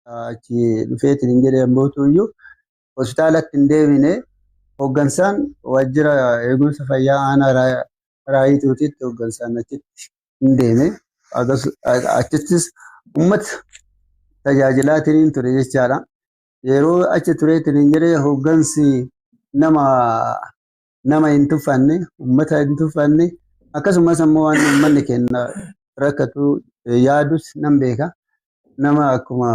Achi dhufeetiin hin jedhee ammootu iyyuu hospitaalatti hin deebine. Hooggansaan waajjira eegumsa fayyaa aanaa Raayituutitti hooggansaan achitti hin deeme. Achittis uummata tajaajilaatiin ture jechaadha. Yeroo achi tureetiin hin jedhee hooggansi nama hin tuffanne, uummata hin tuffanne, akkasumas ammoo waan uummanni keenya rakkatu yaadus nan beeka. Nama akkuma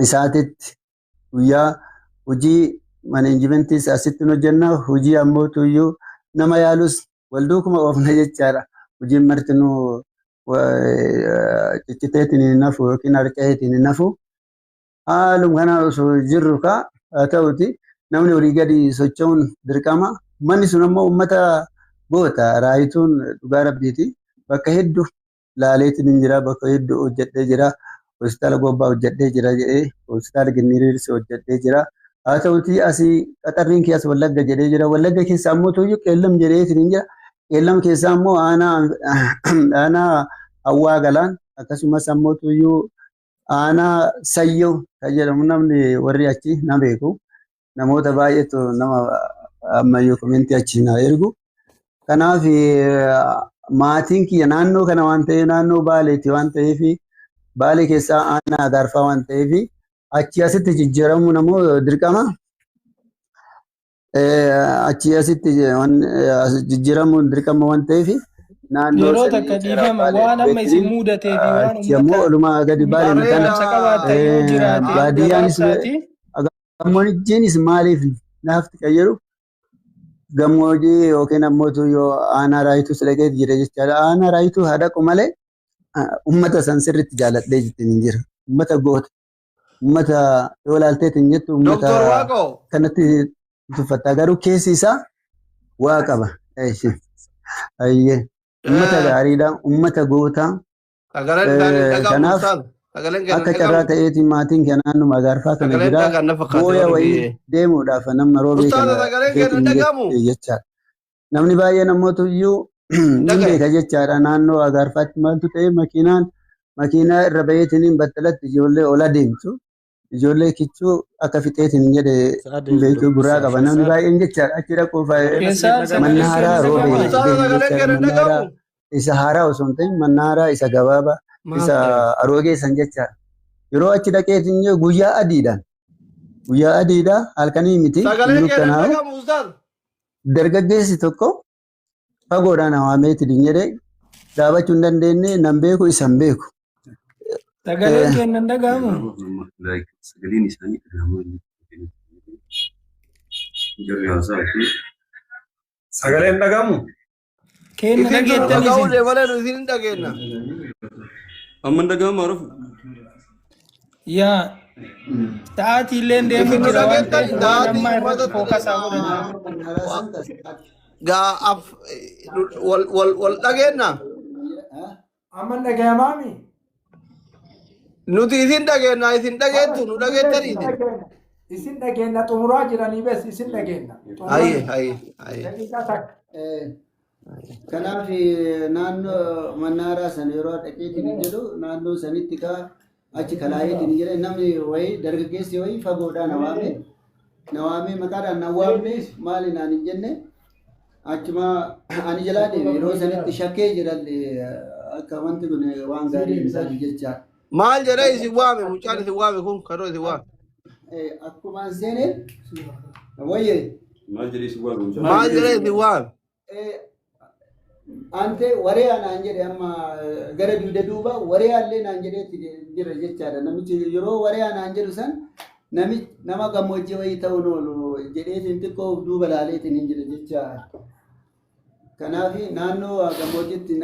isaatitti guyyaa hojii managementii asitti hojjenna, hojii ammoo iyyuu nama yaalus wal duukuma oofna jechaadha. Hojiin martinuu cicciteetiin hin hafu yookiin harca'eetiin hin hafu. Haaluma kanaan osoo jirru kaa haa ta'uti namni olii gadi socho'uun dirqama. Manni sun ammoo uummata goota. Raayituun dhugaa rabbiiti. Bakka hedduu laaleetiin hin jira. Bakka hedduu hojjedhee jira. Hospitaala Gobbaa hojjedhee jira jedhee, hospitaala Ginniriirs hojjedhee jira. Haa ta'uti asii qaxarriin keessa Wallagga jedhee jira. Wallagga keessa ammoo tuyyuu Qeellam jedheetiin hin jira. Qeellam keessa ammoo aanaa Hawwaa Galaan, akkasumas ammoo tuyyuu aanaa Sayyoo kan jedhamu namni warri achi na beeku. Namoota baay'eetu nama ammayyuu commentii achi na ergu. Kanaaf maatiin kiyya naannoo kana waan ta'eef, naannoo Baaleeti waan ta'eef, Baalee keessaa aanaa Agaarfaa waan ta'eef, achi asitti jijjiiramuun ammoo dirqama. Achi asitti jijjiiramuun dirqama waan ta'eef naannoo Yeroo takka dhiifama, waan amma isin mudatee fi waan achi ammoo uummata olumaa gadi Baalee dhaamsa kana qabaattan yoo jiraate baadiyyaanis gabaabsaati. gammoojjiinis maaliif naafti kan jedhu, gammoojjii yookiin ammoo yoo aanaa Raayituu dhaqee jira jechaadha. Aanaa Raayituu haa dhaqu malee uummata san sirriitti jaaladhee jettiin hin jira. Uummata goota. Uummata yoo ilaalteetiin jettu uummata Doktor Waaqoo. kanatti tuffatta, garuu keessi isaa waa qaba. Ayyee. Uummata gaariidha. Uummata goota. Sagaleen isaanii dhagahamu Kanaaf ustaaz. Sagaleen keenya akka carraa dhagahamu. ta'eetiin maatiin keenya naannuma Agaarfaa kana Sagaleen jira. dhagaan na fakkaate Booya warri wayii biyyee. deemuudhaaf nama roobee Ustaaza, kana sagaleen keenya dhufeetiin dhagahamu. jechaadha. Namni baay'een ammoo iyyuu ni Dhagaye. beeka jechaadha. Naannoo Agaarfaatti maaltu ta'e, makiinaan makiinaa irra baheetiin battalatti ijoollee ola deemtu. Ijoollee kichuu akka fixeetiin jedhe hin beektu, gurraa qaba. Namni baay'een jechaadha. Achi dhaquuf Keessaan sagaleen mannaaraa keenya roobee dhagahama. Ustaaza, deemu sagaleen jechaadha. keenya Mannaaraa dhagahamu. isa haaraa osoo hin ta'in mannaaraa isa gabaabaa Maal isa ta'e? aroogee san jechaadha. Yeroo achi dhaqeetiin guyyaa adiidhaan, guyyaa adiidha, halkanii miti, hin Sagaleen keenya dukkanaa'u. dhagahamu ustaaz. Dargaggeessi tokko fagoodhaan hawaameetiin hin jedhee dhaabachuu hin dandeenye, nan beeku, isa hin beeku. Sagaleen keenya hin dhagahamu. Sagaleen isaanii dhagahamaa jiru. Jarri haasaa fi Sagaleen dhagahamu? Keenya Isin nu dhageettan dhaga'uu isin. malee nu isin hin dhageenna. Amma dhagahama rafu. Yaa sa'aatii illee deemu Isin nu jira waan dhageettan ta'eef waan sa'aatii ammaa irratti uummatatti fookasaa godhanna. Gaa af wal wal wal dhageenna. Amma dhagayamaami? Nuti isin dhageenna, isin dhageettu, nu dhageettanii Isin isin. dhageenna. Isin dhageenna, xumuraa jiranii bes, isin dhageenna. Haye haye haye. Daqiiqaa takka. Kanaaf naannoo mannaaraa sana yeroo dhaqeetiin hin jedhu, naannoo sanitti kaa achi kalaayeetiin hin jedhe, namni wayii, dargaggeessi wayii fagoodhaa na waame. Na waame, maqaadhaan na waamne, maali naan hin jenne, achuma ani jalaa deeme. Yeroo sanitti shakkee jiralle akka wanti kun waan gaarii hin taane jecha. Maal jedhee isin waame, mucaan isin waame kun kanoo isin waame? Akkuma an seeneen wayyee. Maal jedhee si waame mucaan? Maal jedhee isin waame? Ante waree naan jedhe, amma gara dugda duuba waree allee naan jedheetti jira jechaadha. Namichi yeroo waree naan jedhu san namichi nama gammoojjii wayii ta'uun oolu jedheetiin xiqqoo of duuba laaleetiin hin jira jechaadha. Kanaaf naannoo gammoojjiitti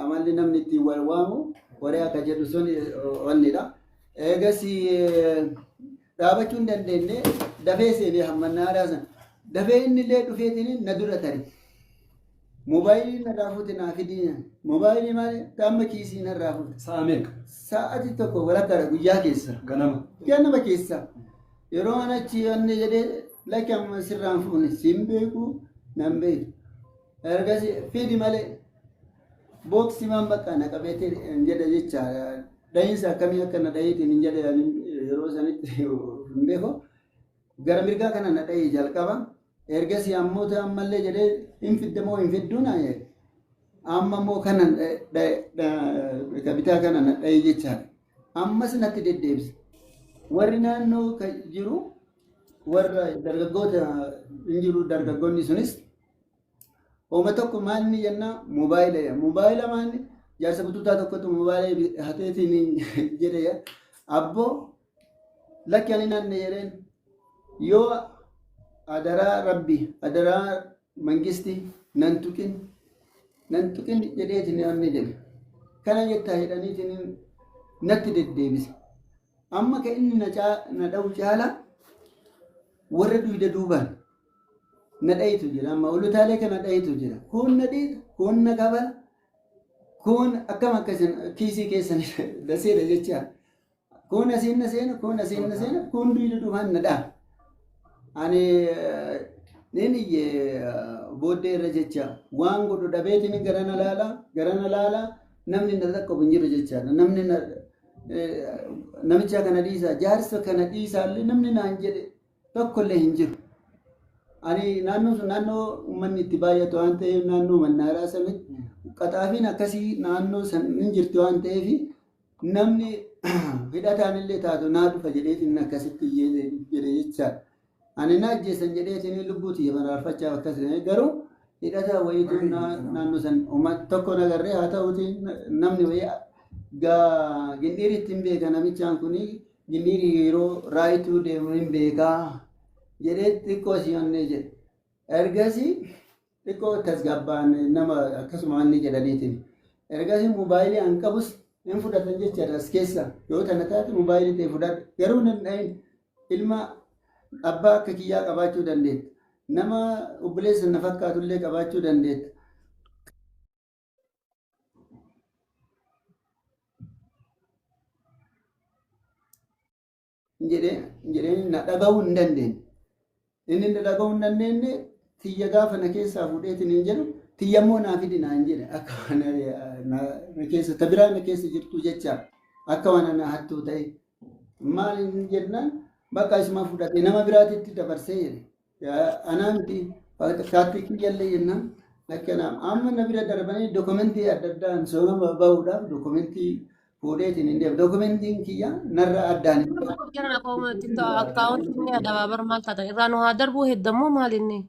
amalli namni ittiin wal waamu waree akka jedhu sun wannidha. Eegas dhaabachuu hin dandeenye, dafee seenee hammannaaraa sana. Dafee inni illee dhufeetiin na dura tare. Moobaayilii narraa fuute, naa fidii. Moobaayilii maali? Amma kiisii narraa fuute. Sa'a meeqa? Sa'aatii 1 walakkaadha guyyaa keessa. Ganama. Ganama keessa. Yeroo an achi wanni jedhee, lakki amma sirraan fuune, siin beeku, nan beeku. Ergasii fidi malee booksii maan bakka na qabeetiin hin jedhe jecha, dhahiinsa akkamii akka na dhahiitiin hin jedhe. yeroo sanitti hin beeku. Gara mirgaa kana na dha'ee jalqaba. Ergasii ammoo ammallee jedhee hin fidde moo hin fidduu naa jedhe. Amma immoo kana bitaa kana na dha'ee jechaadha. Ammas natti deddeebise. Warri naannoo kan jiru warra dargaggoota hin jiru, dargaggoonni sunis hooma tokko maalni jennaa moobaayila, moobaayila maalni jaarsa butuutaa tokkotu moobaayila hateetiin jedhe. Abboo, lakki, ani naanne jedheen, yoo adaraa rabbi, adaraa mangisti, nan tuqin, nan tuqin jedheetiin namni jedhe kana jettaa jedhaniitiin natti deddeebise. Amma ka inni na dha'u caala warra duyda duubaan na dhayitu jira. Amma olutaalee kana dhayitu jira. Kun na dhiita, kun na kabala, kun akkam akkasin kiisii keessan daseedha jecha. Kun asiin na seena, kun asiin na seena, kun duyda duubaan na dha'a. Ani nin iyye booddee irra jecha. Waan godhu dhabeetiin garana laala, garana laala, namni na dhaqqabu hin jiru jechaadha. Namni namicha kana dhiisaa, jaarsa kana dhiisaallee namni naan jedhe tokkollee hin jiru. Ani naannoo sun naannoo uummanni itti baay'atu waan ta'eef, naannoo mannaaraa sanitti qaxaafiin akkasii naannoo san hin jirti waan ta'eef, namni hidhataan illee taatu naa dhufa jedheetiin akkasitti jedhe jechaadha. Ani na ajjeesan jedheetiin lubbuu tiyya baraarfachaaf akkas, garuu hidhataa wayiitu naannoo san tokko nagarree. Haa ta'uuti, namni wayii Gindhiiritti hin beeka, namichaan kuni Gindhiirii yeroo raayituu deemu hin beekaa jedhee xiqqoo si onnee jedhe. Ergasii xiqqoo tasgabbaan nama akkasuma wanni jedhaniitiin. Ergasii moobaayilii an qabus hin fudhatan jechaadha as keessa. Yoo tana taate moobaayilii ta'e fudhadhu. Garuu nan dhahin, ilma abbaa akka kiyyaa qabaachuu dandeetta. Nama obboleessa na fakkaatullee qabaachuu dandeetta. Jedhee na dhaga'uu hin dandeenye. Inni na dhaga'uu hin dandeenye, tiyya gaafa na keessaa fuudheetiin hin jedhu, tiyya immoo naa fidi naan jedhe, akka waan na keessa ta biraa na keessa jirtu jecha, akka waan na hattuu ta'e. Maal hin jennaan, bakka isuma fudhate nama biraatitti dabarsee jedhe. Anaa miti, kaartii kiyyallee jennaan akkana amma na bira darbanii dokumentii adda addaan sooma bahuudhaaf dokumentii fuudheetiin hin deemu. Dokumentiin kiyya narra addaan hin bahu. Jara akkaawuntiin adabaabar maal taatan irraa nu haa darbuu heddammoo maal inni?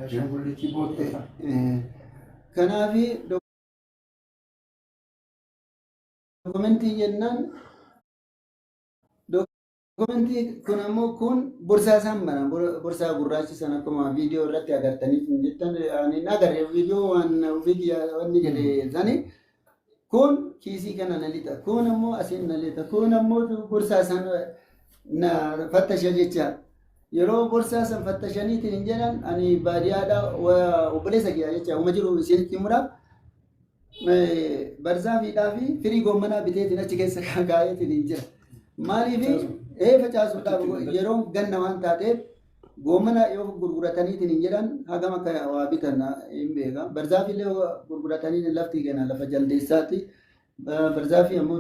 Ashaangulliitii boottee. Kanaafi dokumentii jennaan, dokumentii kun ammoo kun borsaa isaan bana, borsaa gurraacha sana akkuma viidiyoo irratti agartanii hin jettan, ani hin agarre viidiyoo, waan ofii wanni jedhe sani. Kun kiisii kana na lixa, kun ammoo asiin na lixa, kun ammoo borsaa isaan na fattasha jecha. Yeroo borsaa san fattashaniitiin hin jedhan, ani baadiyyaadha, obboleessa kiyya jecha uma jiru isinitti himuudhaaf, barzaafiidhaa fi firii goommanaa biteetiin achi keessa kaa'eetiin hin jira. Maaliif ee facaasuudhaaf, yeroo ganna waan taateef goommana yoo gurgurataniitiin hin jedhan hagam akka waa bitan hin beeka. Barzaafiillee gurguratanii lafti gana lafa jaldeessaatti. Barzaafii ammoo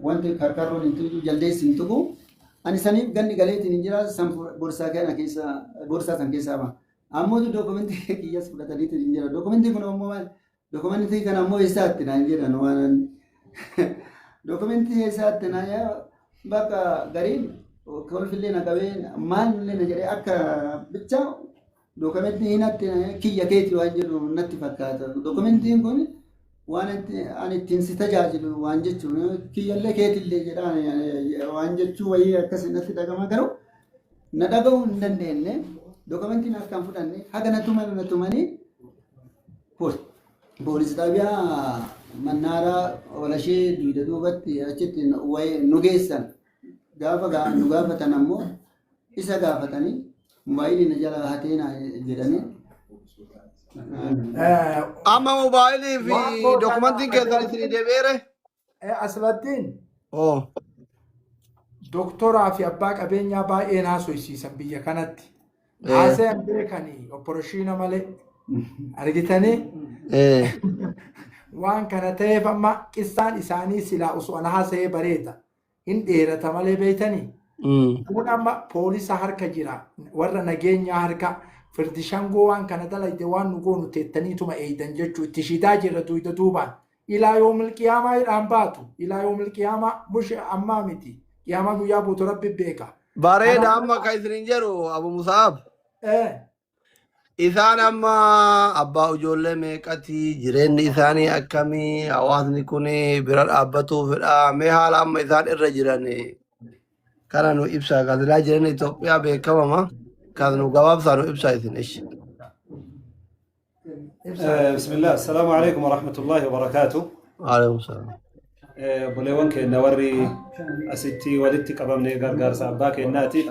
wanti karkarroon hin tuqu, jaldeessi hin tuqu. Ani saniif ganni galeetiin hin jira, san borsaa kana keessa, borsaa san keessaa ba'a. Ammoo dookumentii kiyyas fudhataniitiin hin jira. Dookumentii kun ammoo maal? Dookumentii kana ammoo eessaatti naan jedhan, waan dookumentii eessaatti naan bakka gariin kolfillee na qabee maalillee na jedhee, akka bicha dookumentii hinatti kiyya keeti waan jedhu natti fakkaata. Dookumentiin kun waan ani ittiin si tajaajilu waan jechuun, kiyyallee keetillee jedhaan waan jechuu wayii akkasii natti dhagama, garuu na dhaga'uu hin dandeenye. Dookumentiin harkaan fudhanne, haga na tuman na tumanii poolis xaabiyaa Mannaaraa Walashee duyda duubatti achitti nu geessan. Gaafa nu gaafatan ammoo isa gaafatanii mobaayilii na jala hatee na jedhanii. Amma mobaayilii fi dokumentiin keessan isinii deebi'eere? Aslattiin Oo. Doktoraa fi abbaa qabeenyaa baay'een haasofsiisan biyya kanatti. Haasa'an beekanii operation malee argitanii waan kana ta'eef amma qissaan isaanii silaa osoo ana haasa'ee bareeda. Hin dheerata malee beeytanii. Kun amma poolisa harka jira. Warra nageenyaa harka firdi shangoo waan kana dalayde waan nu goonu teettaniituma eeydan jechuu itti shidaa jirra duyda duubaan. Ilaa yoomil qiyaamaa hidhaan baatu. Ilaa yoomil qiyaamaa mush ammaa miti. Qiyaamaa guyyaa buutu rabbi beeka. Bareeda Kanaaf amma kan isinin jedhu Abu Musaab. Isaan amma abbaa ijoollee meeqati jireenyi isaanii akkamii hawaasni kun bira dhaabbatuu fedha mee haala amma isaan irra jiran kana nu ibsa gaazexaa jireenya Itoophiyaa beekamama kan nu gabaabsaa nu ibsa isin ishi. Ibsa. بسم الله السلام عليكم ورحمة الله وبركاته. Waalaikum salaam. Obboleewwan keenya warri asitti walitti qabamne gargaarsa abbaa keenyaatiif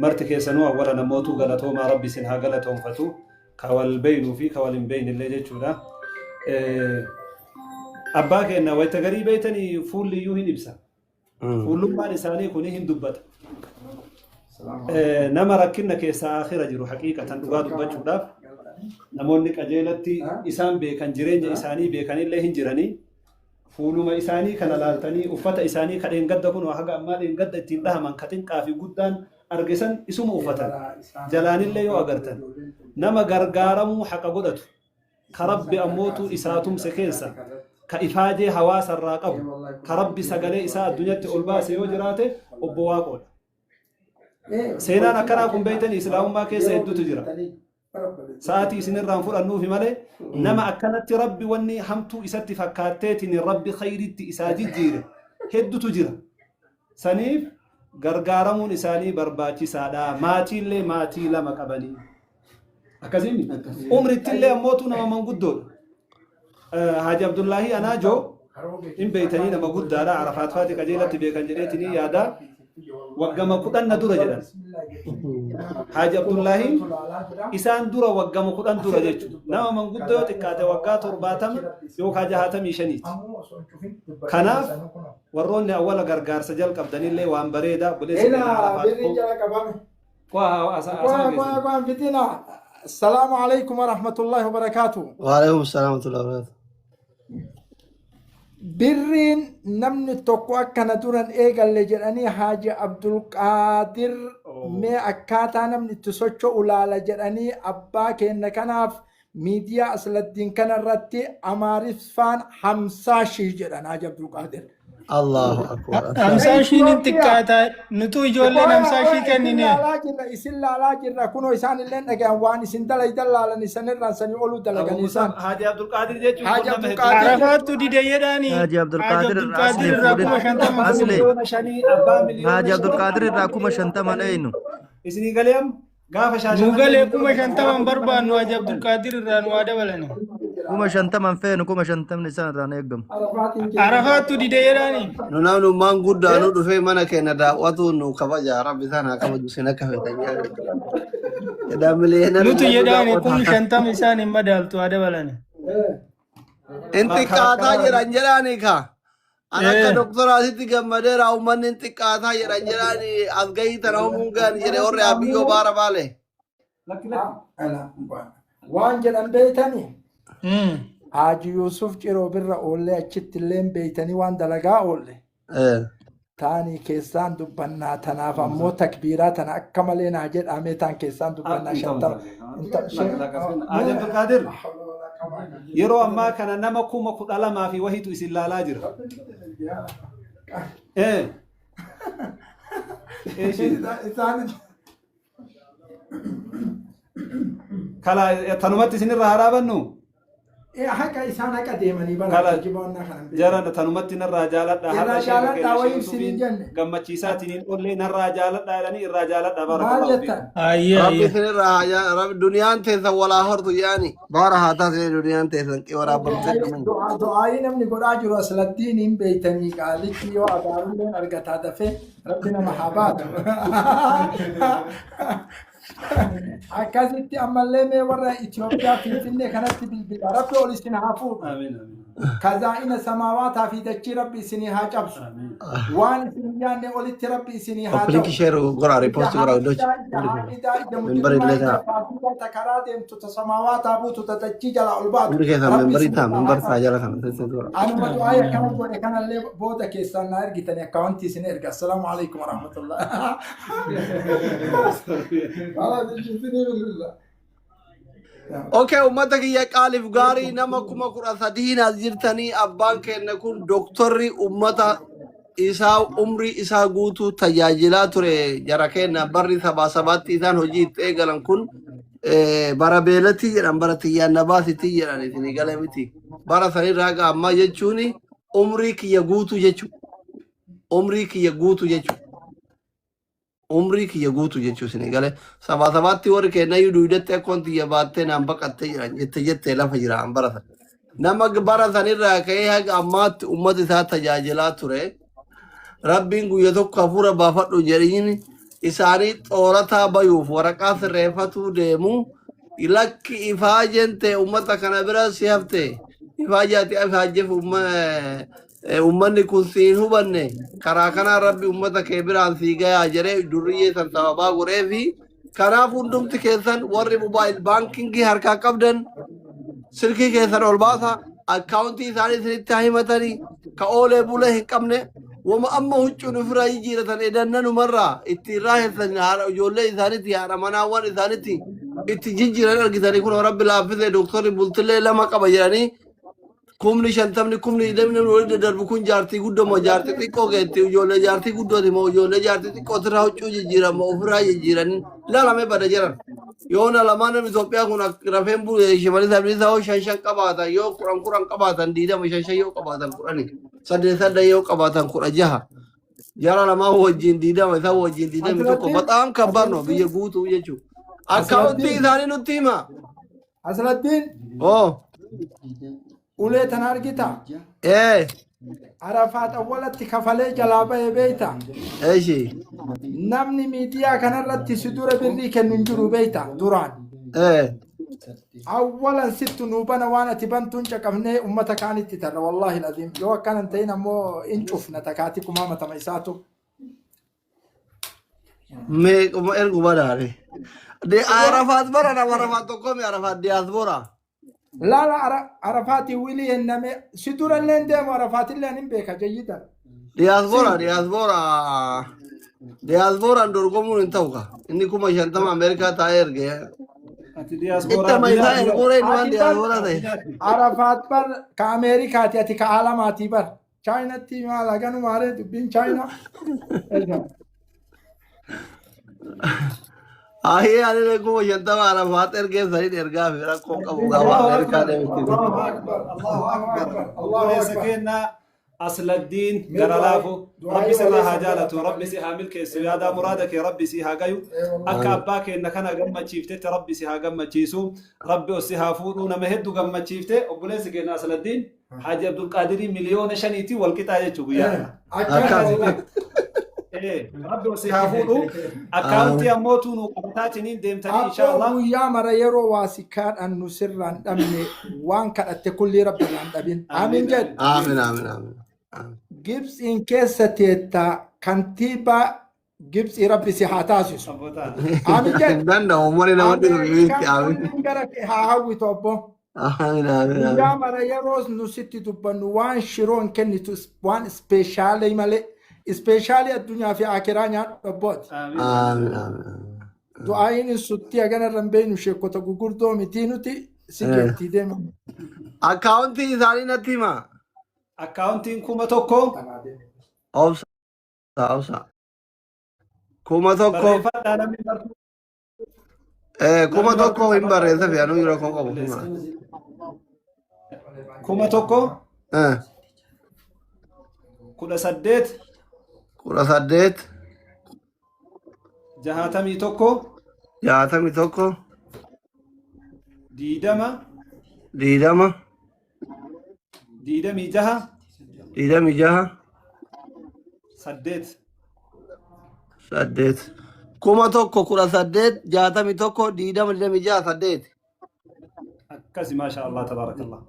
marti keessanuu awwala namootu galatoomaa rabbi isin haa galatoonfatu ka wal beeynuu fi ka wal hin beeynillee jechuudha. Abbaa keenya wayita garii beeytanii fuulli iyyuu hin ibsa. Fuullummaan isaanii kuni hin dubbata. Nama rakkinna keessaa akhira jiru haqiiqatan dhugaa dubbachuudhaaf namoonni qajeelatti isaan beekan jireenya isaanii beekanillee hin jiranii. Fuuluma isaanii kana laaltanii uffata isaanii ka dheengadda kun haga ammaa dheengadda ittiin dhahaman ka xiqqaa fi guddaan argisan isuma uffatan. Jalaanillee yoo agartan nama gargaaramuu haqa godhatu ka rabbi ammootu isaa tumse keessa ka ifaajee hawaasarraa qabu ka rabbi sagalee isaa addunyatti ol baase yoo jiraate obbo Waaqoodha. Seenaan akkanaa kun beeytanii islaamummaa keessa hedduutu jira. Sa'aatii isinirraan fudhannuufi malee nama akkanatti rabbi wanni hamtuu isatti fakkaatteetiin rabbi khayritti isaa jijjiire hedduutu jira. Saniif gargaaramuun isaanii barbaachisaadha. Maatiillee maatii lama qabanii. Akkasiin umrittillee ammootu nama manguddoodha. Haaji Abdullaahii Anaajoo hin beeytanii nama guddaadha. Arafaat faati qajeelatti beekan jedheetinii yaada. Waggama 10 na dura jedhan. Haaji Abdullaahiin isaan dura waggama 10 dura jechuudha. Nama manguddoo yoo xiqqaate waggaa 70 yookaan 65ti. Kanaaf warroonni awwala gargaarsa jalqabdanillee waan bareedaa obboleessa keenya Ila Arafaat birriin jala qabame. Waa asama Kwa kwa keessan. kwa fitina. Assalamu alaikum warahmatullahi wabarakatuh. Waalaikum salaam wa rahmatullahi wa barakatuh. Birriin namni tokko akkana duran eegalle jedhanii Haaji Abdulqaadir mee akkaataa namni itti socho'u laala jedhanii abbaa keenya kanaaf miidiyaa Asladdiin kanarratti Amaariffaan 50 ሺህ jedhan Haaji Abdulqaadir. Allahu akbar. 50 shiin hin Itoophiyaa. xiqqaata. Nutu ijoolleen Qoya 50 shii qoya isin kennine. laalaa jirra isin laalaa jirra kunoo isaan illee dhagayan waan isin dalaydan laalan isanirraan sanii oluu Abu dalagan Musab isaan. Haaji Abdulqaadir jechuun Haaji kun nama hedduu. Abdulqaadir Arafaattu dide jedhaani. Haaji Haaji Abdulqaadir irraa Abdulqaadir asli irraa fuudhin. 50,000 Asli. fuudhe. 5,000,000 abbaa Haaji Abdulqaadir 5,000 irraa abbaa 50,000 eenyu? Isinii galee amma gaafa Nu Shaashamannee galee miliyoona 50,000 shantama barbaannu Haaji Abdulqaadir irraa nu haa dabalani. 50,000 feenu 50,000 isaan irraan eegamu. Arafaatiin keenya. Arafaattu dide jedhaani. Nu namnummaan guddaa nu dhufee mana keenya daawwatu nu kabaja rabbi isaan haa kabaju isin akka feetan jedhe. Jedhaa miliyoona Nutu nu jedhaani daawwata. 50,000 isaan hin madaaltu haa dabalani. In xiqqaataa jedhan jedhaani ka. An akka doktoraatitti gammadeera uummanni in xiqqaataa jedhan jedhaani as gahii tana uumuun gahan jedhe warri abiyyoo baara baale. Lakki lakki. Waan jedhan beeytanii Haaji Yuusuf Ciroo birra oollee achitti illee beeytanii waan dalagaa oolle. Taanii keessaan dubbannaa tanaaf ammoo takbiiraa tana akka malee naa jedhamee taan keessaan dubbannaa 50. Haaji Abdulqaadir yeroo ammaa kana nama 12,000 fi wahiitu isin laalaa jira. Isaan Kala tanumatti isinirraa haraabannu haqa isaan haqa deemanii bara Kala jiboonnaa kana hin beekan. Jaran tanumatti narraa jaaladha Irraa har'a sheeka jaaladhaa keenya wayii Sheekh ibsin hin Yusufiin jenne. gammachiisaatiin ollee narraa jaaladha jedhanii irraa jaaladha Maal barakallahu jettan? fiikum. Ayyee Rabbi ayyee. isinirraa haa rabbi duniyaan teessan walaa hortu yaani. Baara haa taasise duniyaan teessan waraabamtee dhumin. Du'aayii namni godhaa jiru aslattiin hin beeytanii qaalichi yoo abaarulleen argataa dafee rabbi nama haa baatu. Akkasitti ammallee mee warra Itoophiyaa Finfinnee kanatti bilbila. Rabbi ol isin haa fuudhu. Amiin amiin. Kazaa'ina samaawaataa fi dachii Rabbi isinii haa cabsu. Waan isin hin yaadne olitti Rabbi isinii haa Copy link ta'u. share godhaa Ija repost godhaa iddoo haasidaa, ija haaqidaa, ija member mujrimaa, illee ija ta'a. faasidaa, ta karaa deemtu, ta samaawaataa buutu, ta dachii jalaa ol baatu Hundi keessan Rabbi memberii ta'a isinirraa haa member ta'a qabu. jala kana seensa godhaa. Anuma du'aa akkana godhe kanallee booda keessaan na ergitanii akkaawwantii isin erga. Assalaamu alaikum warahmatullah. Okay, uummata kiyya qaaliif gaarii nama 13,000 as jirtanii abbaan keenya kun doktorri uummata isaa umrii isaa guutuu tajaajilaa ture jara keenya barri sabaa sabaatti isaan hojii itti eegalan kun bara beelatii jedhan bara tiyyaan nabaasitii jedhan isinii gale miti bara sanirraa haga ammaa jechuun umrii kiyya guutuu jechuudha. Umrii kiyya guutuu jechuudha. Umrii kiyya guutu jechuu isin gale sabaa sabaatti warri kennayyuu duudatti akkoon tiyya baattee naan baqattee jiran jette jettee lafa jira an bara san. Nama bara sanirraa ka'ee haga ammaatti ummata isaa tajaajilaa ture. Rabbiin guyya tokko hafuura baafadhu jedhiin isaanii xoorataa bayuuf waraqaa sirreeffatuu deemu lakki ifaajeen ta'e ummata kana bira si hafte ifaajaati ifaajjeef Uummanni kun si hin hubanne karaa kanaan rabbi uummata kee biraan sii gayaa jedhee durriyyee san sababaa godhee fi kanaaf hundumti keessan warri mobaayil baankingii harkaa qabdan silkii keessan ol baasa akkaawuntii isaanii isinitti haa himatanii ka oolee bulee hin qabne wama amma huccuun ofirraa jijjiiratan edannanumarraa itti raahessan haadha ijoollee isaanitti haadha manaawwan isaanitti itti jijjiiran argitanii kun rabbi laaffisee doktorri bultillee lama qaba jedhanii 50,000 20,000 walitti daddarbu kun jaartii guddoo moo jaartii xiqqoo geetti ijoollee jaartii guddooti moo ijoollee jaartii xiqqootirraa huccuu jijjiiran moo ofirraa jijjiiranii laalame bada jiran yoona lamaan namni Itoophiyaa kun rafeen bulee Shimallis Abdiisaa hoo shan shan qabaatan yoo 10 10 qabaatan 20 shan shan yoo qabaatan 10 saddeet saddeet yoo qabaatan 16 jara lamaan wajjin 20 isaan wajjin 21 Asirratti baxaam kabbaar no biyya asirratti guutuu jechuudha. Akkaawuntii asirratti isaanii nutti hima. Asrattiin Oh. ulee tana argita. Eh. Arafaat awwalatti kafalee jalaa bahe beeyta. Eshi. Namni miidiyaa kanarratti si dura birrii kennu hin jiru beeyta duraan. Eh. Awwalan sittu nuu bana waan ati bantuun caqabnee ummata kaanitti tarra wallaahi laziim yoo akkana hin ta'in ammoo hin cufna takaatii kumaa matama isaatu. Meequma ergu badaare. De Arafaat bara nama Arafaat tokko mi Arafaat diyaasboora. Laala Arafaatii wilii henname si durallee hin deemu Arafaatillee hin beeka jayyidan. Diyaasboora diyaasboora diyaasbooraan dorgomuun hin ta'u ka. Inni 50,000 Ameerikaa taa'ee erge. Ati diyaasbooraa Ittama isaa erguura inni waan Ati bar diyaasboora ta'e. Arafaat bar ka Ameerikaati ati ka alamaatii bar. Chaayinatti maal haganumaaree dubbiin Chaayinaa. Ahii ani 50,000 Arafaat ergee saniin ergaa fi rakkoo qabu gaafa Allahu Ameerikaa Akbar, deemti. Allahu Akbar, Allahu Akbar. Obboleessa keenya Asladdiin Mee gara du'aa laafu du'aa Rabbi sirraa haa waleessa jaalatu, godha. Rabbi si haa milkeessu, yaadaa muraada kee Rabbi si haa gayu, akka abbaa keenya kana gammachiiftetti Rabbi si haa gammachiisu, Rabbi os si haa fuudhu, nama hedduu gammachiifte obboleessi keenya Asladdiin Haaji Abdulqaadirii 5,000,000tiin wal qixaa jechuu guyyaa kana. Akkas. Rabbi si haa fuudhu. Akkaawuntii ammoo tuu qabataatiniin deemtanii Abboo inshaallah. guyyaa mara yeroo waa si kadhannu sirraan dhabne waan kadhatte kullii rabbi irraan dhabin. Amiin jedhu. Aamin aamin aamin. Gibxiin keessa teetta kantiibaa Gibxii rabbi si haa taasisu. Amiin jedhu. Hin danda'u uummanni nama dhibu Ameerikaan miti aamin. kulliin gara kee haa hawwitu obbo. Aamin aamin Guyyaa aamin. mara yeroo nu sitti dubbannu waan shiroon kennitu waan ispeeshaalii malee ispeeshaalii addunyaa fi akiraa nyaadhu obbooti. Aamin aamin aamin. Du'aayin suttii hagana irra hin beeknu sheekota gurguddoo mitii nuti si geettii deema. Akkaawuntii isaanii natti hima. Akkaawuntiin 1000 Obsa obsa. 1000 barreeffadhaa namni martuu. Kuma Namni tokko martuu hin barreessa fi anuu yeroo koo qabu. Obboleessa. 1000 18 18 61 61 20 20 26 26 8. 8. 1000 18 61 20 26 8. Akkasi maasha Allah tabaarakallah.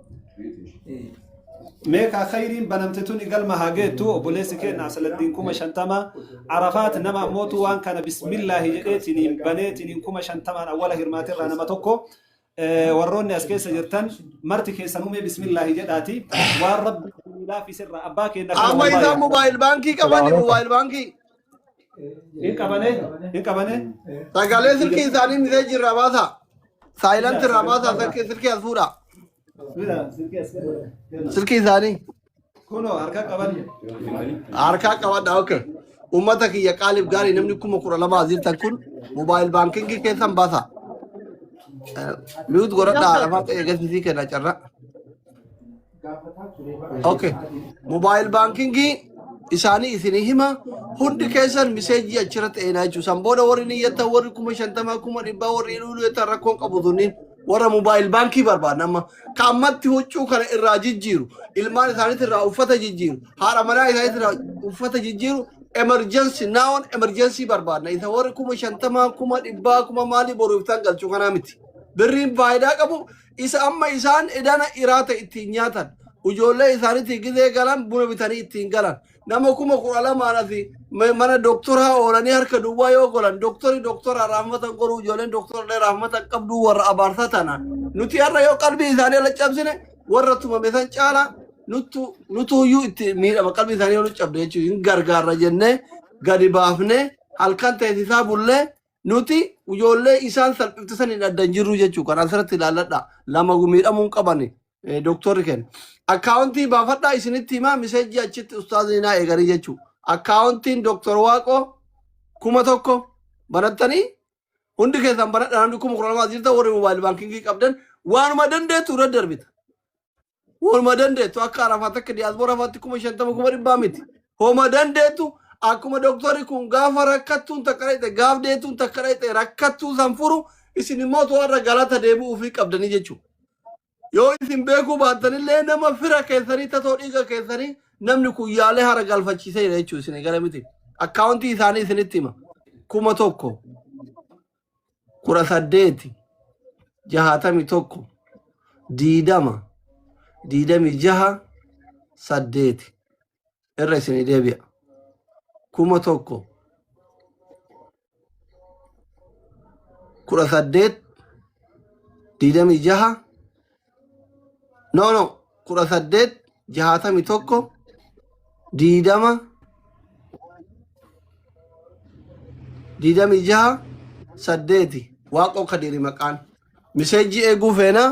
Meeqa khayriin banamte tuni galma haa geettu. Obboleessi keenya Asaladdiin 50,000 Arafaat nama ammootu waan kana bismillaahi jedheetiniin baneetiniin 50,000n awwala hirmaaterraa nama tokko. Warroonni as keessa jirtan marti keessan umee bismillaahi jedhaati waan rabbi isinii laafisirraa abbaa keenya kana Amma wallaahi isaan mobaayil baankii qabani mobaayil baankii. Hin qabane, hin qabane. Sagalee silkii isaanii miseejii irraa baasaa. Saayilanti irraa baasaa silkii as fuudhaa. Silkii isaanii. Kunoo harka qaban. Harkaa qabadha okay. Uummata kiyya qaaliif gaarii namni 12,000 as jirtan kun mobaayil baankingii keessan baasaa. Mute godhadhaa lafaa ta'e agarsiisii kenna carraa. Okay. Mobaayil baankingii isaanii isinii hima hundi keessan miseejii achirratti eenaa jechuudha. San booda warri niyyattan warri 50,000 100,000 warri iluu jettan rakkoon qabu sunniin warra mobaayil baankii barbaadna amma. Ka ammatti huccuu kana irraa jijjiiru ilmaan isaaniitti irraa uffata jijjiiru haadha manaa isaaniitti irraa uffata jijjiiru emergency naawon emergency barbaadna. Isa warri 50,000 100,000 kuma maalii boru iftaan galchuu kanaa miti. Birriin faayidaa qabu isa amma isaan edana iraata ittiin nyaatan ijoollee isaaniitti gizee galan buna bitanii ittiin galan nama 12,000n asi mana doktoraa oolanii harka duwwaa yoo golan doktori doktora raahmatan godhuu ijoolleen doktorallee raahmatan qabduu warra abaarsaa tana nuti har'a yoo qalbii isaanii ala cabsine warra tumame san caala nuttu nutuuyyuu itti miidhama qalbii isaanii yoo nu cabde jechuun hin gargaarra jennee gadi baafnee halkan teessisaa bullee nuti ijoollee isaan salphifte san hin addan jirru jechuu kan asirratti ilaalladha. Lama miidhamuu hin qabani doktorri kenna. Akkaawuntii baafadhaa isinitti himaa miseejjii achitti ustaazni naa eeganii jechuu. Akkaawuntiin doktor Waaqoo 1000 banattanii hundi keessan banadha namni 12,000 as jirtan warri moobaayil baankingii qabdan waanuma dandeettu irra darbita. Waanuma dandeettu akka Arafaat akka diyaaspoora faatti 50,000 100,000 miti. Homa dandeettu akkuma doktorri kun gaafa rakkattuun takka dhayxe gaaf deetuun takka dhayxe rakkattuu san furu isin immoo warra galata deebi'uu fi qabdanii jechuudha. Yoo isin beekuu baattanillee nama fira keessanii tatoo dhiiga keessanii namni kun yaalee hara galfachiiseera jechuudha isin gara miti. Akkaawuntii isaanii isinitti hima. 1000 18 61 20 26 8 irra isinii deebi'a. 1000 18 26 no no 18 61 20 26 8 Waaqoo Kadiiri maqaan. Miseejjii eeguu feena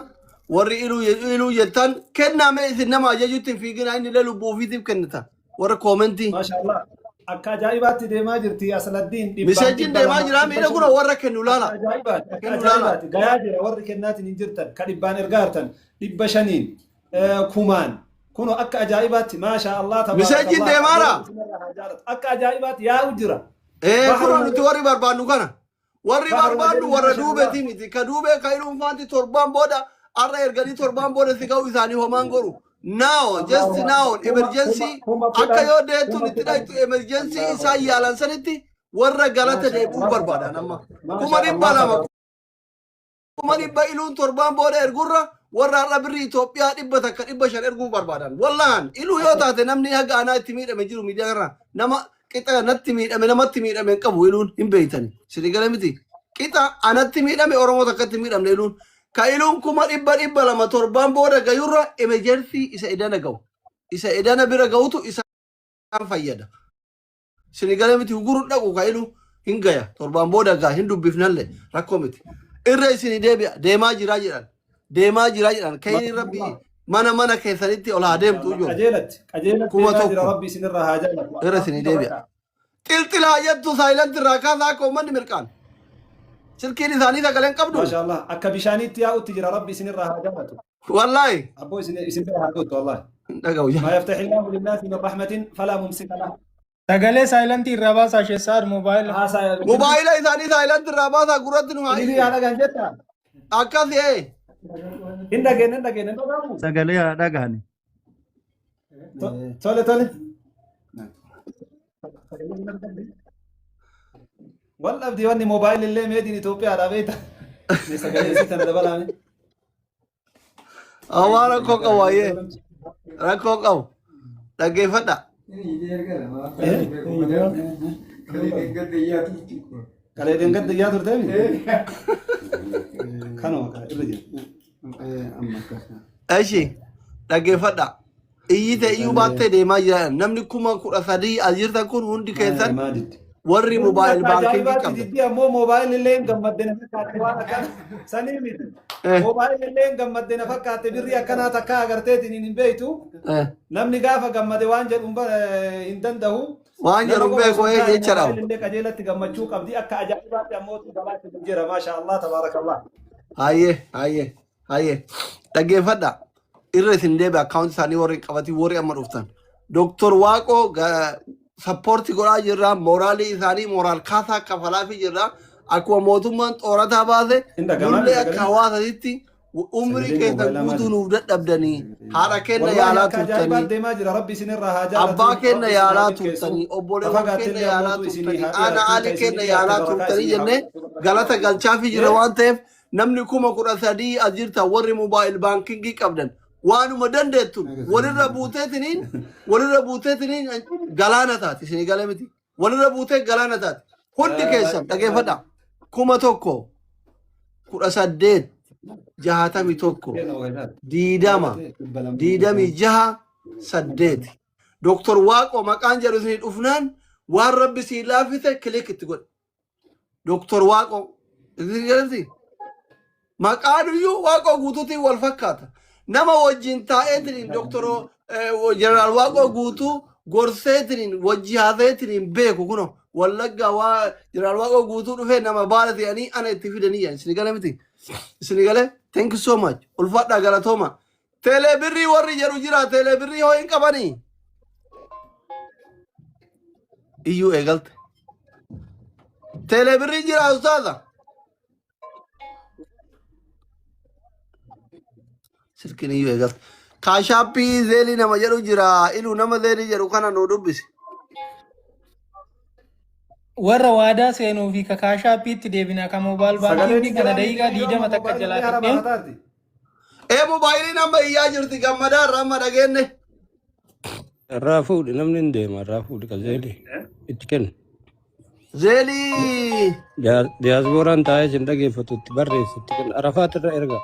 warri iluu iluu jettan kennaa mee isin nama ajajuutti hin fiiginaa inni illee lubbuu ofiitiif kennita warra koomentii. Maashaallah. Akka ajaa'ibaatti deemaa jirti Asaladdiin dhibbaan Miseejjiin dhibba deemaa lama jira dhibba miidha kuna shanii. warra kennu Akka laala. ajaa'ibaati akka Kennu laala. ajaa'ibaati gayaa jira warri kennaatiin hin jirtan ka dhibbaan ergaa jirtan 500n kumaan kuno akka ajaa'ibaatti maashaa Allah Miseejjiin tabaarakallah deemaara. rabbi isinirraa haa jaalatu akka ajaa'ibaatti yaa'u jira. Ee Baharuma kunoo nuti warri barbaannu kana. Warri Baharuma barbaannu jedhu warra maashaa Allah. duubeeti miti. Ka duubee ka hidhuun faanti torbaan booda har'a erganii torbaan booda si ga'u isaanii homaan godhu. Now, just Allahu now, Akbar. Kuma emergency kuma akka 10 yoo deettuun kuma itti 10. dhaytu emergency Allahu isaan Akbar. yaalan sanitti warra galata Maashaa deebi'uu Allah barbaadan amma. tabaarakallah. Kuma Maashaa dhibba Allah lama tabaarakallah. 100,000 iluun torbaan booda ergurra warra har'a birrii Itoophiyaa 100 500 erguu barbaadan. Wallahan iluu yoo taate namni haga anaa itti miidhame jiru miidiyaa irraa nama qixa natti miidhame namatti miidhame hin qabu iluun hin beeytani. Isin gala miti. Qixa anatti miidhame Oromoo takkatti miidhamne iluun. Ka iluun 200,000 200,000 torbaan booda gayurra emergency isa edana ga'u. Isa edana bira ga'utu isaan fayyada. Sini gala miti huguru dhaqu ka ilu hin gaya torbaan booda gaa hin dubbifnalle rakkoo miti. Irra isin deebi'a deemaa jiraa jedhan deemaa jiraa jedhan kayni rabbi mana mana keessanitti ol haa deemtu ijoollee. Qajeelatti qajeelatti Kuma deemaa jira tokko. rabbi isinirraa haa jaalatu. Irra isinii deebi'a. Xilxilaa jettu saayilanti irraa kaasaa akka uummanni mirqaan. Silkiin isaanii sagaleen qabdu. Maasha Allah akka bishaaniitti yaa'utti jira rabbi isinirraa haa jaalatu. Wallaahi. Abboo isin isin bira haa gootu wallaahi. Hin dhaga'u ما يفتح الله للناس من رحمة فلا ممسك له. Sagalee saayilantii irraa baasaa sheessaar moobaayila. Haasaa Mobaayila isaanii saayilanti irraa baasaa gurratti nu haa Ilili iyyu. haa dhagaan jetta. Akkas ee. Hin dhageenye hin dhageenye hin dhagaamu. Sagalee haa dhagahani. Tole tole. Wal dhabdi wanni moobaayilli illee meediin Itoophiyaadha beekta. Mee sagalee isii tana dabalaame. Awwaara koo qabu ayyee. Rakkoo qabu. Dhaggeeffadha. Kalee deengadda iyyaa turtee miti? Kanuma kana irra jira. Amma akkas. Eshi dhaggeeffadha. Iyyite iyyuu baattee deemaa jira. Namni 13,000 as jirtan kun hundi keessan Maa diddi. warri mobile Akka banking ajaa'ibaatti qabdan. diddi ammoo moobaayilli illee hin gammadde na fakkaate waan akkana sanii miti. Moobaayilli illee hin gammadde na fakkaate birrii akkanaa takka agarteetiin hin beektu. Namni gaafa gammade waan jedhu hin danda'u. Waan Nama jedhu qofa beeku osoo hin taane jecha dhabu. moobaayilli illee qajeelatti gammachuu qabdi. Akka ajaa'ibaatti ammoo gabaatti jira. Maasha Allah tabaarakallah. Hayyee hayyee hayyee dhaggeeffadha. Irra isin deebi akkaawunti isaanii warri hin qabatin warri amma dhuftan. Dooktor Waaqoo sappoortii godhaa jirra. Mooraalii isaanii mooraal kaasaa kafalaafii jirra. Akkuma mootummaan xoorataa baase Hin dhaga'amaa nullee akka sagaleen? hawaasatitti umrii Sagaleen keessan moobaayilaa guutuu maali? nuuf dadhabdanii haadha keenya Wallahi yaalaa akka ajaa'ibaa turtanii deemaa jira. Rabbi isinirraa haa jaalatu. abbaa keenya Rabbi isin haa yaalaa milkeessu. turtanii obboleewwan Tafagaatti keenya illee yaalaa ammootu isinii turtanii haa aana dhiyaattu. aalii Ta isinii keenya dhiyaatte yaalaa barakaa turtanii isinii haa jennee godhatu. galata galchaafii jira Eh? waan ta'eef namni 13,000 as jirtan warri mobile banking qabdan waanuma dandeettun walirra buuteetiniin galaana taati isinii galee miti walirra buutee galaana taati hundi keessan dhageeffadha 1000 18 61 20 26 8 Dooktor Waaqoo maqaan jedhu isinii dhufnaan waan rabbi sii laaffise click itti godhe. Dooktor Waaqoo isinii galee maqaan iyyuu Waaqoo Guutuutiin wal fakkaata. Nama wajjin taa'eetiniin Dooktor Jeneraal Waaqoo Guutuu gorseetiniin wajji haaseetiniin beeku kuno Wallaggaa waa Jeneraal Waaqoo Guutuu dhufee nama baala ta'anii ana itti fidanii jedhan isinii gale miti. Isinii gale thank you so much ulfaadhaa galatooma. Teelebirrii warri jedhu jira teelebirrii hoo hin qabanii. Iyyuu eegalte. Teelebirrii jira ustaaza. Silkiin iyyuu eegalte. Cash Appii Zelleii nama jedhu jira. Iluu nama Zelleii jedhu kana nu dubbisi. Warra waadaa seenuu fi Cash Appiitti deebina ka mobile Sagaleen banking kana jiraa daqiiqaa miti yoo 20 amma takka moobaayilli jalaa hara fidnee barataati. Ee moobaayiliin amma iyyaa jirti gammadaa irraa amma dhageenye. Irraa fuudhi namni hin deema irraa fuudhi ka Zelleii itti kennu. Zelleii Diyaaspooraan taa'ee isin dhageeffatu itti barreessi itti kennu. Arafaat irra erga.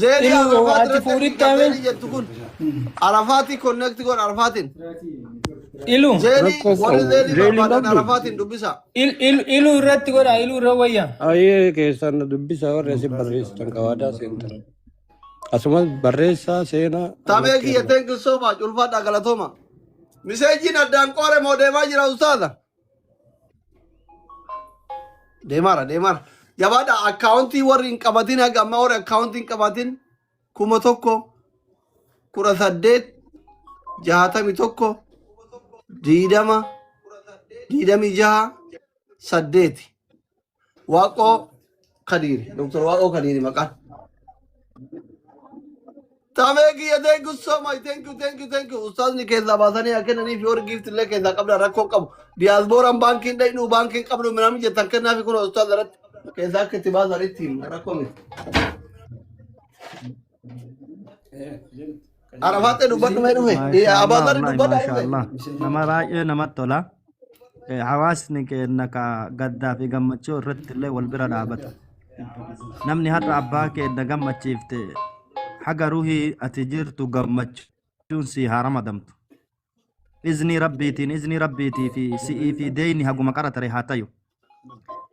Zelleii Iluu Arafaat ati irratti ergi fuudhitti ka hame Zelleii jettu kun. Arafaati connect godh Arafaatiin. Iluu Zelleii Rakkoo warri qabu. Zelleii Zelleii barbaadan qabdu. Arafaatiin dubbisa. Iluu irratti godha iluu irra wayya. Ayyee keessaan na dubbisa warri isin barreessitan qawaadaa seentan. Asumas barreessaa seenaa Tamee anatti kiyya erga. thank you so much ulfaadhaa galatooma. Miseejiin addaan qoore moo deemaa jira ustaaza? Deemaara deemaara. Jabaadha akkaawuntii warri hin qabatin haga ammaa warri akkaawuntii hin qabatin 1000 18 61 20 26 8 Waaqoo Kadiiri Doktor Waaqoo Kadiiri maqaan. Tamee kiyya thank you so much thank you thank you thank you ustaazni keessaa baasanii haa kennaniif yoo gift illee keessaa qabdan rakkoo qabu diyaaspooraan baankiin dhaqnu baankiin qabnu minam jettan kennaafi kun ustaaz irratti keessaa akka itti baasan itti himna rakkoo miti. Arafaattee dubbadhu mee dhufe Maashaallah Abaazarri wallahi dubbadhaa dhufe. maashaallah nama baay'ee namatti tola. Hawaasni keenya ka gaddaa fi gammachuu irratti illee wal bira dhaabata. Namni har'a abbaa keenya gammachiifte haga ruhii ati jirtu gammachuun si haa ramadamtu. Iznii rabbiitiin iznii rabbiitii fi si'ii fi deeyni haguma qara tare haa tayu.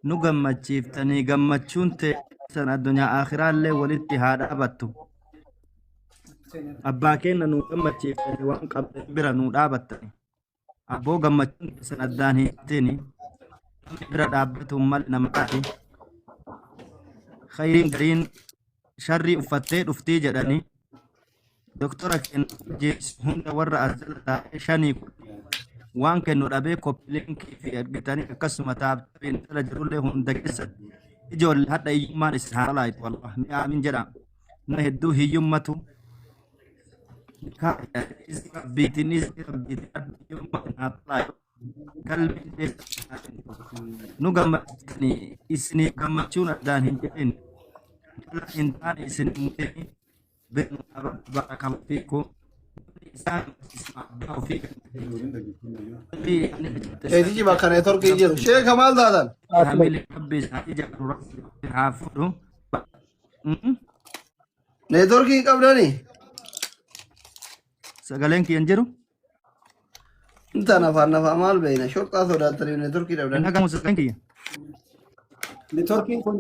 Nu gammachiiftanii gammachuun teessan addunyaa aakhiraallee walitti haa dhaabattu. Abbaa keenya nu gammachiiftanii waan qabdan bira nu dhaabattani. Abboo gammachuun keessan addaan hin citini. Namni bira dhaabbatuun malee namaati. Khayriin gariin sharrii uffattee dhuftii jedhanii doktora keenya wajjin hunda warra as jala taa'ee shanii waan kennu dhabee copy linkii fi ergitanii akkasuma tap tapiin jala jirullee hunda keessatti ijoollee hadha hiyyummaan isin haa laayitu wallah mi aamin jedha nama hedduu hiyyummatu rabbiitiin rabbiitiin hiyyummaan haa laayitu qalbiin teessan nu gammachiisanii isiniif gammachuun addaan hin jedhin jala hin taane isin hin mutini beenu barakallahu fiikum. Isaan abbaa ofii rabbii Keetichi bakka neetworkii jiru. Sheeka maal taatan? hamilee rabbi isaa ijaaru rabbi haa fudhu. Neetworkii hin qabdanii? Sagaleen kiyya hin jiru? Intaan afaan nafaa maal beekna? Shorxaa sodaattanii neetworkii Hin dhabdanii. dhagahamu sagaleen kiyya? Neetworkiin kun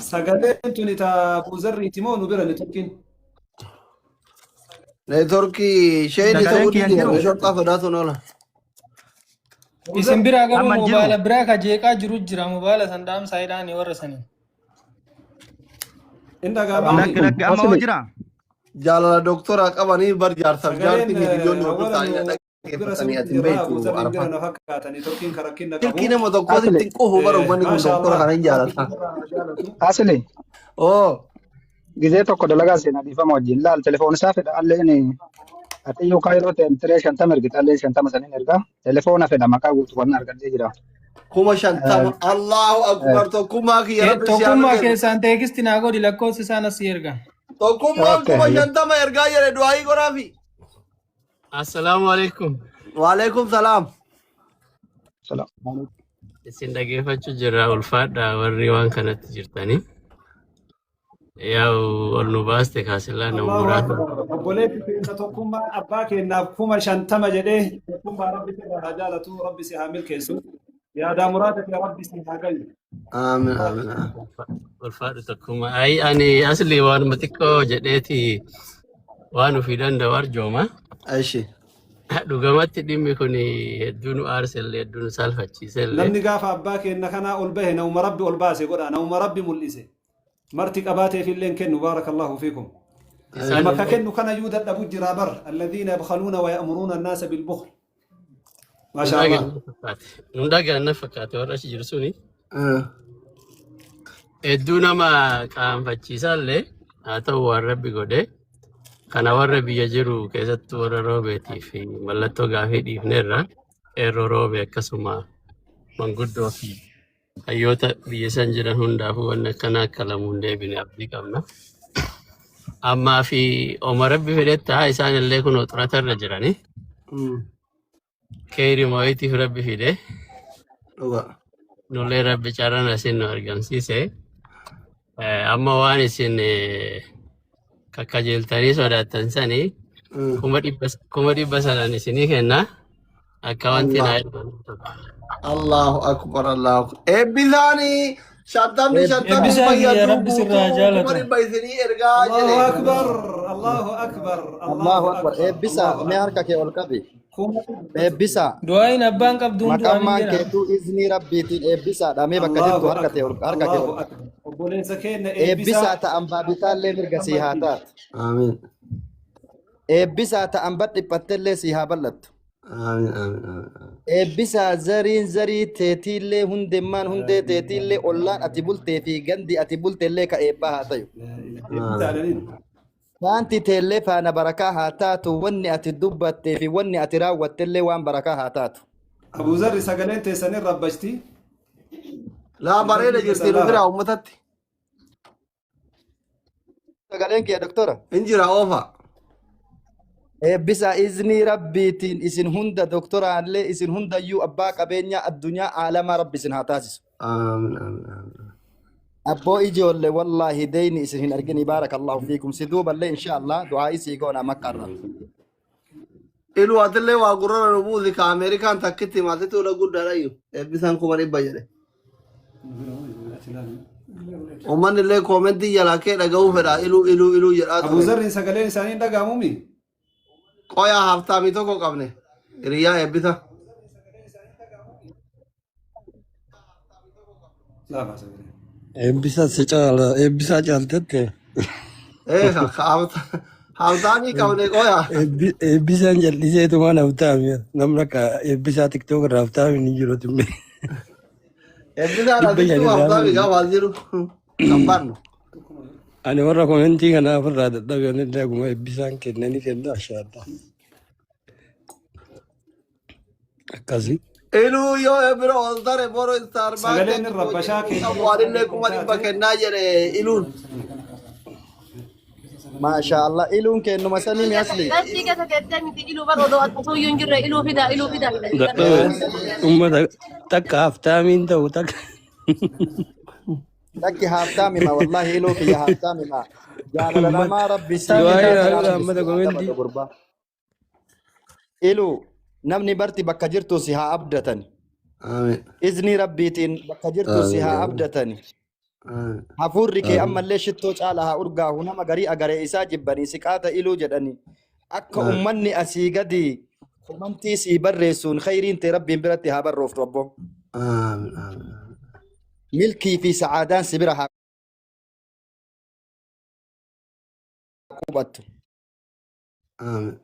sagaleen tuni ta Abuuzarriiti moo nu bira neetworkiin? Neetworkii sheeyni Sagaleen ta'uu kiyya hin ni jira. jiru? Shorxaa sodaatuun oola. Isin biraa garuu Amma hin jiru? mobaala biraa ka jeeqaa jiru jira mobaala san dhaamsaa hidhaanii warra saniin. Hin dhaga'amaa Lakki lakki amma hoo Asli jira? Jaalala doktoraa qabanii bar jaarsaaf Sagaleen jaartii hiriyoonni awwala hordoftaanii nu bira dhaggeeffatanii ati sirriitti hin jirra beektu Abuuzarriin bira Arafaa. na fakkaata neetworkiin ka rakkina Silkii qabu. nama tokkotti asli ittiin quufu bara uummanni kun Maasha doktora Allah kana hin rabbi jaalata. sirraa haa jaalatu. asli Oo gizee tokko dalagaa seenaa dhiifama wajjin laal telefoon isaa fedha alleen ati yookaan yeroo ta'e tiree 50 ergita alleen 50 saniin ergaa telefoona fedha maqaa guutuu kan argadhee jira. 50,000 Allahu akbar tokkummaa kiyya rabbi si haa Tokkummaa milkeessu. keessaan teekisti naa godhi lakkoofsi isaan asii erga. Tokkummaan Okay. 50,000 ergaa jedhe du'aayii godhaafi. Assalaamu alaikum. Waalaikum salaam. Salaam. Isin dhageeffachuu jirra ulfaadha warri waan kanatti jirtanii. Yaa'u ol nu baaste kaasilaa nama Allahu muraasa. akbar. Obboleessi keenya tokkummaan abbaa keenyaaf 50,000 jedhee tokkummaa rabbi sirraa haa jaalatu rabbi si haa milkeessu. Yaadaa muraada kee rabbi si haa gayu. Aamin aamin aamin. Ulfaadhu tokkummaa. Ayi ani asli waanuma xiqqoo jedheeti waan ofii danda'u arjooma. Eshi. Dhugamatti dhimmi kun hedduu nu aarsellee hedduu nu saalfachiisellee. Namni gaafa abbaa keenya kanaa ol bahe nama rabbi ol baase godha nama rabbi mul'ise. Marti qabaateef illee hin kennu baarakallahu fiikum. Isaan Nama ka kennu kanayyuu dadhabu jira bar alladhiina yabkhaluuna wa ya'muruuna annaasa bilbukhl. Maasha nu Allah. dhaga'an fakkaate. Nu dhaga'an fakkaate warra achi jiru suni. Hedduu nama qaanfachiisaallee haa ta'u waan rabbi godhe kana warra biyya jiru keessattuu warra roobeetii fi mallattoo gaafii dhiifneerra qeerroo roobe akkasuma manguddoo fi hayyoota biyya san jiran hundaafuu wanni akkanaa akka lamuu hin deebine abdii qabna. Ammaa fi oma rabbi fedhetti haa isaan illee kunoo xuratarra jirani. Keeyri moo'itiif rabbi fide. Dhugaa. Nullee rabbi carraan isin nu argamsiise. Amma waan isin kakkajeeltanii sodaattan sanii 500,000 isinii kenna. Akka wanti Allah. naa ergamu tokko. Allahu akbar Allahu akbar. Eebbisaanii shantamni shantamni Eebbisaa kiyya fayyaduu rabbi sirraa guutuu kuma jaalatu. dhibba isinii ergaa Allahu jedhe. akbar Allahu akbar Allahu Allahu akbar. akbar Eebbisaa Allahu mee akbar. harka kee ol qabi. 100,000. Eebbisaa Du'aayin abbaan qabdu hunduu maqaan amiin maan jedha. keetuu iznii rabbiitiin eebbisaadha. Mee bakka jirtu Allahu harka kee ol akbar harka kee ol Allahu qabi. akbar. Obboleessa keenya eebbisaa Eebbisaa ta'an baabitaallee mirga sii haa taatu. Amiin. Eebbisaa ta'an badhiphattellee sii haa bal'attu. Amiin amiin amiin. Eebbisaa zariin zarii teetiillee hundemmaan hundee teetiillee ollaan ati bultee fi gandi ati bulteellee ka eebbaa haa ta'u. Eebbisaadhaniin. Saanti teellee faana barakaa haa taatu wanni ati dubbattee fi wanni ati raawwattellee waan barakaa haa taatu. Abuuzarri sagaleen teessanirra rabbashti. Laa bareeda Neetworkiin jirti keessan nu laafa. biraa uummatatti. Sagaleen kiyya doktora. Hin jira oofa. Eebbisaa iznii rabbiitiin isin hunda doktoraallee isin hundayyuu abbaa qabeenyaa addunyaa aalamaa rabbi isin haa taasisu. Amiin amiin amiin. Abboo ijoollee wallaahi deyni isin hin argini baarakallahu fiikum si duuballee insha Allah du'aa isii goona makkarra. Iluu atillee waa gurrara nu buusi ka Ameerikaan takkitti maatitti ula guddaadha iyyuu. Eebbisaan 500,000 jedhe. Uummanni illee koomentii jalaa kee dhaga'uu fedha iluu iluu iluu jedhaa ture. Abuuzarriin sagaleen isaanii hin dhaga'amumi. Qoyaa haftaamii tokko qabne. Hiriyaa eebbisa. Laafa sagaleen. Eebbisaa si caala eebbisaa caaltette. Ee haftaamii qabne qoyaa. Eebbisaan jal'iseetumaan haftaami. Namni akka eebbisaa tiktook irraa haftaami ni jiru timbe. Eebbisaan Dhibba shan asittuu irraa haftaamii fuudhe. gaafa as jiru. Kan baannu. Ani warra komentii kanaa ofirraa dadhabe ani illee akkuma eebbisaan kennanii kenna ashaadha. Akkasii. Iluu yoo bira ol tare boro istaar Sagaleen irra rabbashaa keenya Awwaalillee 500,000 kennaa jedhe iluun. Maashaa Allah iluun kennuma sanii mi asli. Dachii keessa teessee miti iluu bar odoo osoo iyyuu hin jirre iluu fidaa iluu fidaa jedhanii Dadhabe ummata takka haftaamiin ta'u takka. Lakki haaftaamima wallahi iluu kiyya haaftaamima. Jaalala Ummata namaa rabbi sii du'aa taate irraa godha rabbi ummata si haa komentii. dabalu gurbaa. Iluu namni barti bakka jirtu si haa abdatani. Amiin. Iznii rabbiitiin bakka jirtu si Amiin. haa Amiin. abdatani. Amiin. Hafuurri kee Amiin. ammallee shittoo caala haa urgaahu nama garii agaree isaa jibbanii si qaata iluu jedhani. Akka Amiin. ummanni asii gadi komantii sii barreessuun khayriin tee rabbiin biratti haa barrooftu abboo. Amiin. Amiin. Milkii fi sa'aadaan si bira haa qubattu. Amiin.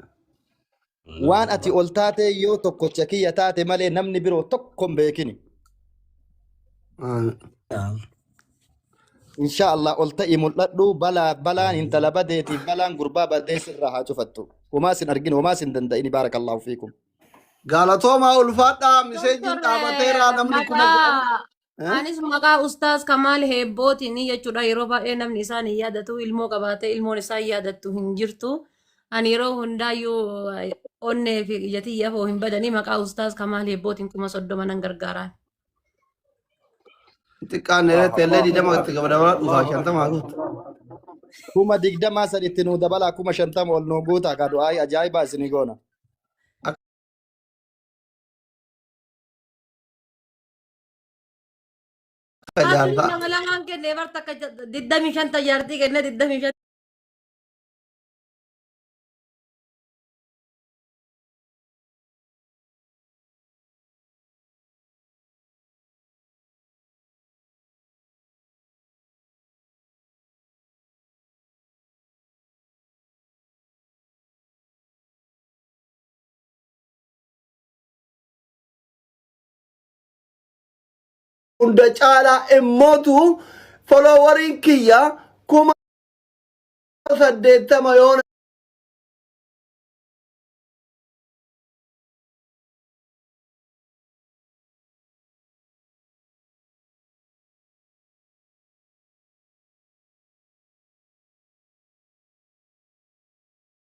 Waan ati ol taatee yoo tokkocha kiyya taate malee namni biroo tokko hin beekini. Amiin. Insha Allah ol ta'i mul'adhu balaa balaan intala badeetiif balaan gurbaa badee sirraa haa cufattu. Homaa sin arginu homaa sin danda'ini baarakallahu fiikum. Galatoomaa ulfaadhaa miseejiin Doktor dhaabateera namni 10,000. maqaa Eh? anis maqaa ustaaz Kamaal Heebbootiin jechuudha yeroo baay'ee namni isaan hin yaadatu ilmoo qabaatee ilmoon isaan yaadattu hin jirtu. Ani yeroo hundaayyuu onnee fi ija tiyya afoo hin badanii maqaa ustaaz Kamaal Heebbootiin 30,000 nan gargaaraan. Xiqqaan irratti illee 20 itti dabala dhufaa 50 guutu. 20,000 san itti nuu dabalaa 50,000 ol nuu guutaa kaa du'aayii ajaa'ibaa isinii goona. Akka Asli jaarsaa. nama lamaan kennee bar takka 25 tajaartii kennee 25. Hunda caalaa immootu followeriin kiyya 80,000 yoona.